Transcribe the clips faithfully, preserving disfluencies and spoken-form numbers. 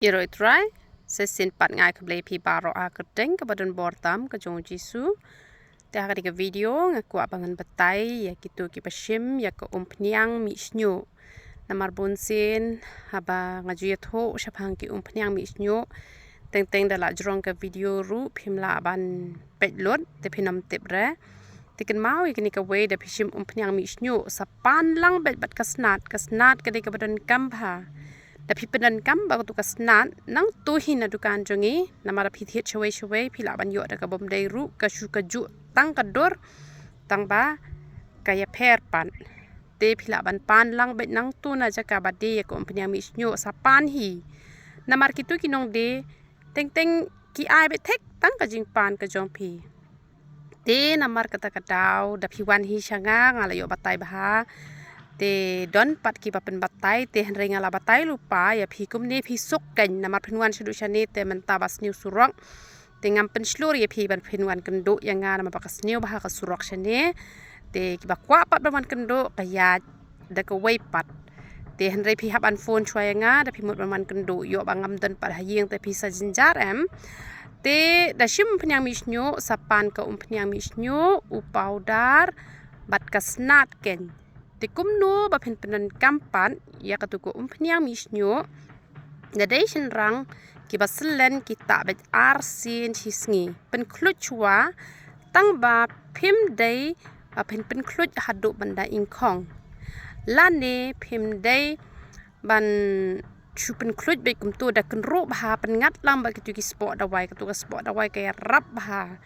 Ïaroh Trai, sa shisien pat nga ai khublei ïa phi baroh ha ka kyrteng kaba don bor tam ka jong u Jisu. Te ha kane ka video nga kwah ba ngan batai ïa kito kiba shim ïa ka umphniang mih shñiuh. Namar bun sien haba nga ju ïathuh shaphang ki umphniang mih shñiuh, teng teng da la jrong ka video ruh phim lah ban peit lut, te phin ym tip re. Te kynmaw ïa kane kawei, da phi shim umphniang mih shñiuh, sa pan lang beit bad ka snat, ka snat ka dei kaba donkam bha. Da phi pyndonkam bha katu ka snat, nangta hi na dukan jong ngi, namar da phi thied shawei shawei, phi lah ban ïoh da kaba ym dei ruh, ka shu ka juh tang ka dur, tang ba ka ïapher pat. Te phi lah ban pan lang beit nangta na jaka ba die ïa ka umphniang mih shñiuh, sa pan hi. Namar kito ki nongdie, teng teng ki ai beit thik tang ka jingpan ka jong phi. Te namar kata ka daw, da phi wan hi sha nga, nga la ïoh batai bha. Te don pat kiba pynbatai, te hynrei nga la batai lypa ïa phi kumne phi suk kein, namar phin wan shaduh shane te mynta ba sniew surok. Te ngam pynshlur ïa phi ban phin wan kynduh ïa nga namar ba ka sniew bha ka surok shane. Te kiba kwah pat ban wan kynduh ka ïaid da kawei pat. Te hynrei phi hap ban phone shuwa ïa nga, da phi mut ban wan kynduh, ïoh ba ngam don pat ha ïing te phi sa jynjar em. Te da shim umphniang mih shñiuh, sa pan ka umphniang mih shñiuh, u pawdar bad ka snat kein. Te kumno ba phin pyndonkam pat ïa katu ka umphniang mih shñiuh? Da dei shynrang kiba syllen ki tah beit ar sien shi sngi. Pynkhluit shuwa, tang ba phim dei ba phin pynkhluit haduh ban da ingkhong. Lane phim dei ban shu pynkhluit beit kumta, da kynruh bha, pynngat lang bad kito ki spok dawai, katu ka spok dawai ka ïarap bha.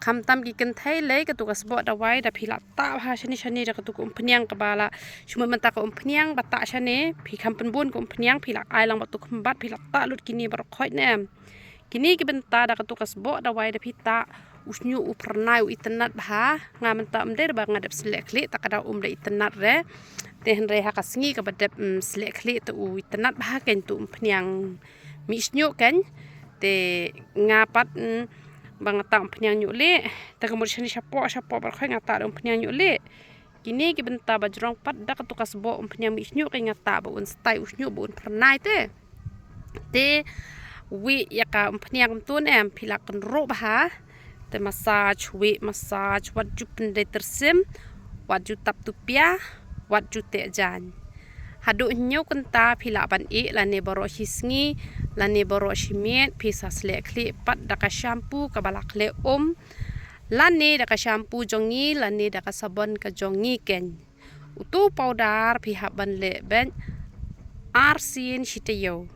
Khamtam ki kynthei lei, katu ka spok dawai da phi lah tah bha shane shane da katu ka umphniang kaba la shu mut mynta ka umphniang ba tah shane, phi kham pynbun ka umphniang, phi lah ai lang bad tu khymbat, phi lah tah lut kine baroh khoit ne em. Kine ki bynta da katu ka spok dawai da phi tah, u shñiuh u phyrnai, u itynnad bha. Nga mynta ym dei ba nga dep sleh khlieh, ta ka daw um da itynnad re. Te hynrei ha ka sngi kaba dep, mm, sleh khlieh te u itynnad bha kein tu umphniang mih shñiuh kein. Te nga pat, mm, ba nga tah umphniang ñiuh lieh. Te ka mut shane shapoh shapoh baroh khoit nga tah da umphniang ñiuh lieh. Kine ki bynta ba jrong pat da katu ka spok umphniang mih shñiuh kein nga tah ba un stai u shñiuh ba un phyrnai te. Te wieh ïa ka umphniang kumta ne em, phi lah kynruh bha. Te massage, wieh massage, wat ju pyndei tyrsim, wat ju tap tupia, wat ju teh jaiñ. Haduh hynñiew kynta phi lah ban ïeh lane baroh shi sngi, lane baroh shi miet, phi sa sleh khlieh pat da ka shampoo kaba la khleh um, lane da ka shampoo jong ngi, lane da ka sabon ka jong ngi kein. Utu u pawdar phi hap ban leh beit ar sien shi taïew.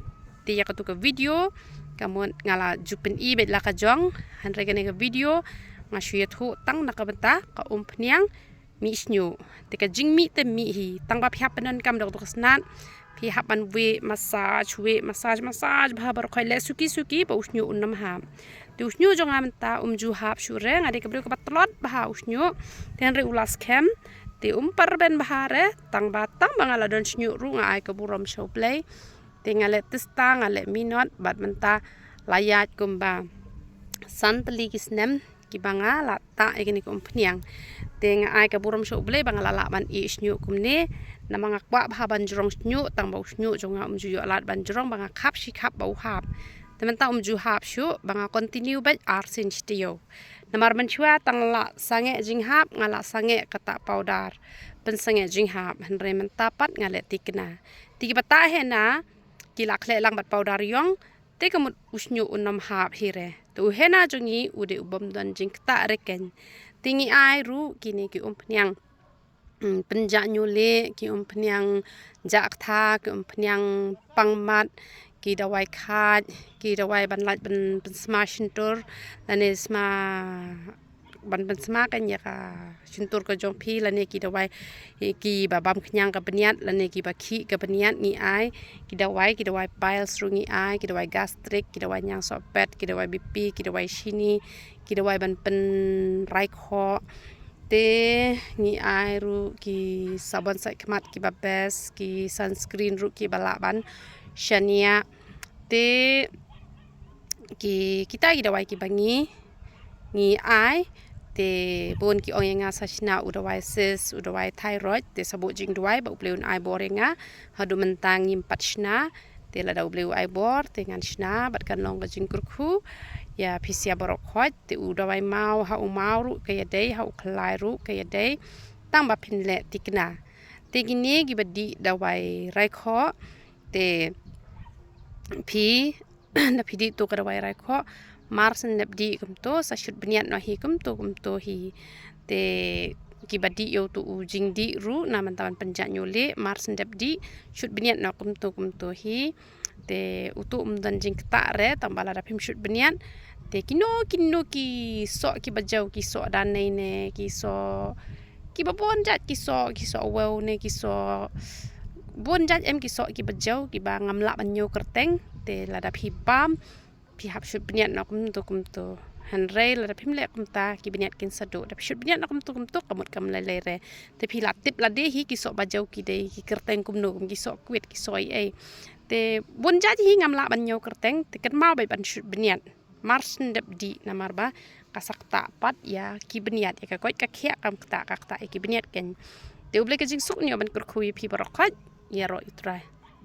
Te ïa katu ka video, ka mut nga la ju pyni beit la ka jong, hynrei kane ka video nga shu ïathuh tang na ka bynta ka umphniang mih shñiuh. Te ka jingmih te mih hi, tang ba phi hap pyndonkam da katu ka snat, phi hap ban wieh massage, wieh massage, massage bha baroh khoit, leh suki suki ba u shñiuh un ym hap. Te u shñiuh jong nga mynta um ju hap shuh re, nga dei ka briew kaba tlot bha u shñiuh. Te hynrei u la skhem, te um pat rben bha re, tang ba tang ba nga la don shñiuh ruh nga ai ka burom sha U Blei. Te nga leh tista, nga leh minot, bad mynta la ïaid kumba san tylli ki snem kiba nga la tah ïa kane ka umphniang. Te nga ai ka burom sha U Blei ba nga la lah ban ïeh shñiuh kumne. Namar nga kwah bha ban jrong shñiuh, tang ba u shñiuh jong nga um ju ïoh lad ban jrong, ba nga khap shi khap ba u hap. Te mynta um ju hap shuh, ba nga continue beit ar sien shi taïew. Namar mynshuwa tang la sangeh jinghap, nga la sangeh kata pawdar pynsangeh jinghap, hynrei mynta pat nga leh thikna. Te kiba tah hena ki la khleh lang bad pawdar ïong, te ka mut u shñiuh un ym hap hi re. Te u hena jong ngi u dei u bym don jingktah re kein. Te ngi ai ruh kine ki umphniang, mm, pynjah ñiuh lieh, ki umphniang jah ktha, ki umphniang pang mat, ki dawai khait, ki dawai ban lait ban pynsma shyntur, lane sma ban pynsma kein ïa ka shyntur ka jong phi, lane ki dawai, eh, kiba bam khñiang ka bniat, lane kiba khih ka bniat ngi ai, ki dawai, ki dawai piles ruh ngi ai, ki dawai gastric, ki dawai ñiang sohpet, ki dawai B P, ki dawai shini, ki dawai ban pynrai khoh. Te ngi ai ruh ki sabon sait khmat kiba best, ki sunscreen ruh kiba lah ban shaniah. Te ki, kita ki dawai kiba ngi, ngi ai, te bun ki ong ïa nga sa shna u dawai cyst, u dawai thyroid, te sa buh jingduwai ba U Blei un ai bor ïa nga, haduh mynta ngim pat shna, Te lada U Blei u ai bor te ngan shna bad kan long ka jingkyrkhu ïa phi sha baroh khoit. Te u dawai maw ha u maw ruh ka ïadei, ha u khlai ruh ka ïadei, tang ba phin leh tikna. Te kine kiba dih dawai raikhoh, te phi na phi dih tu ka dawai raikhoh, mar shen dep dih kumto sa shut bniat noh hi kumto kumto hi. Te kiba dih ïa utu u jingdih ruh na mynta ban pynjah ñiuh leh, mar shen dep dih shut bniat noh kumto kumto hi. Te utu um don jingktah re, tang ba lada phim shut bniat te kino kino ki soh kiba jaw, ki soh da nei ne ki soh kiba bun jait, ki soh, ki soh wew ne ki soh bun jait em, ki soh kiba jaw kiba ngam lah ban ñiew kyrteng. Te lada phi bam phi hap shut bniat noh kumto kumto. Hynrei lada phim leh kumta ki bniat kin sa duh. Da phi shut bniat noh kumto kumto ka mut kam lei lei re. Te phi la tip lade hi ki soh ba jaw ki dei ki kyrteng kumno, kum ki soh kwit, ki soh ei ei. Te bun jait hi ngam lah ban ñiew kyrteng, te kynmaw beit ban shut bniat mar shen dep dih, namar ba ka sa ktah pat ïa ki bniat, ïa ka koit ka khiah kam ktah, ka ktah ïa ki bniat kein. Te U Blei ka jingsuk un ïoh ban kyrkhu ïa phi baroh khoit. Ïaroh ïa U Trai.